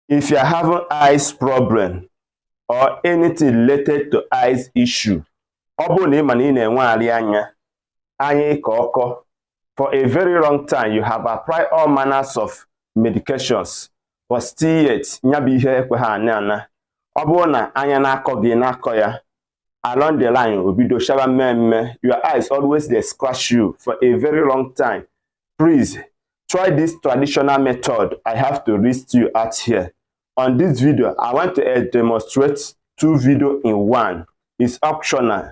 If you're having eyes problem or anything related to eyes issue, ọ bụrụ na ị ma na ị na-enwe anya ịkọ ọkọ, for a very long time you have applied all manners of medications, but still yet nya bụ ihe ekwe ha ana. Ọ bụrụ na anya na-akọ gị na-akọ ya, along the line obido shaba mmemme, your eyes always dey scratch you for a very long time, please try this traditional method I have to list you out here. On this video, I want to demonstrate 2 videos in one. It's optional.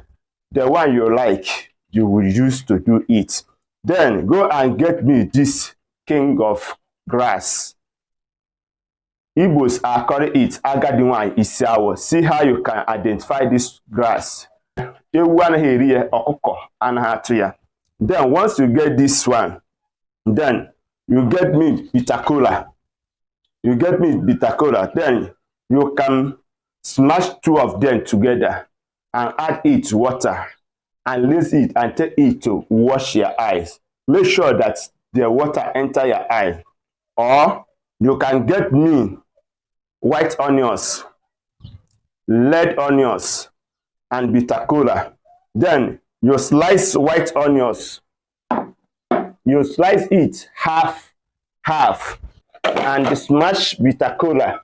The one you like, you will use to do it. Then go and get me this king of grass. Igbos are calling it agadiwan isiawo. See how you can identify this grass. Then once you get this one, then you get me bitter kola. Then you can smash 2 of them together and add it water and rinse it and take it to wash your eyes. Make sure that the water enter your eye. Or you can get me white onions, red onions, and bitter kola. Then you slice white onions. You slice it half, and smash bitter kola